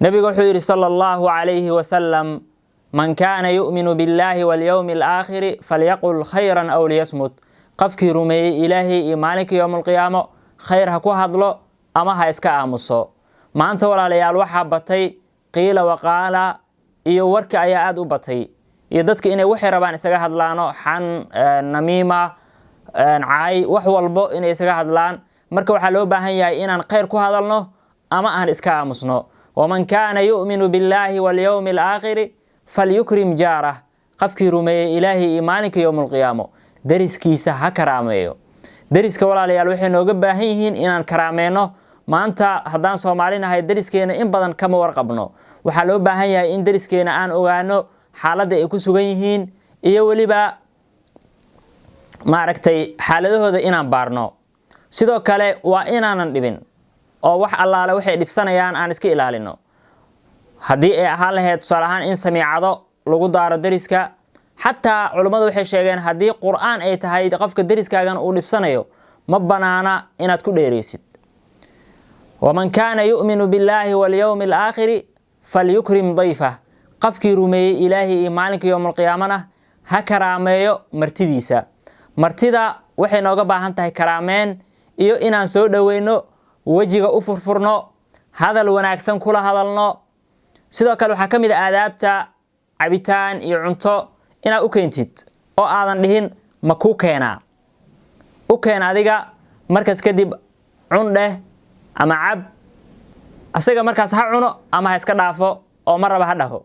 Nebigu wuxuu yidhi sala allahu calayhi wasalam: "Man kaana yu'minu biاllahi walyowmi alaakhiri falyaqul khayran aw liyasmut." Qofkii rumeeyey Ilaahay iyo maalinka yowmulqiyaamo, khayr ha ku hadlo ama ha iska aamuso. Maanta, walaalayaal, waxaa batay qiila waqaala iyo warka ayaa aada u batay, iyo dadka inay waxay rabaan isaga hadlaano, xan, namiima, caay, wax walbo inay isaga hadlaan. Marka waxaa loo baahan yahay inaan khayr ku hadalno ama aan iska aamusno. "Waman kaana yu'minu biاllaahi walyowmi alaakhiri falyukrim jaarah." Qofkii rumeeyey Ilaahay iyo maalinka yowmulqiyaamo, deriskiisa ha karaameeyo. Deriska, walaalayaal, waxay nooga baahan yihiin inaan karaameyno. Maanta haddaan Soomaali nahay, deriskeena in badan kama warqabno. Waxaa loo baahan yahay in deriskeena aan ogaano xaaladda ay ku sugan yihiin iyo weliba, maaragtay, xaaladahooda inaan baarno. Sidoo kale waa inaanan dhibin oo wax allaale waxay dhibsanayaan aan iska ilaalino. Haddii ay ahaan lahayd, tusaale ahaan, in samiicado lagu daaro deriska, xataa culummadu waxay sheegeen haddii Qur-aan ay tahay, qofka deriskaagan uu dhibsanayo, ma banaana inaad ku dheeraysid. "Waman kaana yu'minu billaahi walyowmi alaakhiri falyukrim dayfah." Qofkii rumeeyey Ilaahay iyo maalinka yowmalqiyaamana ha karaameeyo martidiisa. Martida waxay nooga baahan tahay karaameen iyo inaan soo dhoweyno, wejiga u furfurno, hadal wanaagsan kula hadalno. Sidoo kale waxaa ka mid a aadaabta cabitaan iyo cunto inaad u keentid oo aadan dhihin "Ma kuu keenaa?" U keen adiga, markaas kadib cun dheh ama cab. Asaga markaas ha cuno ama ha iska dhaafo oo ma raba ha dhaho.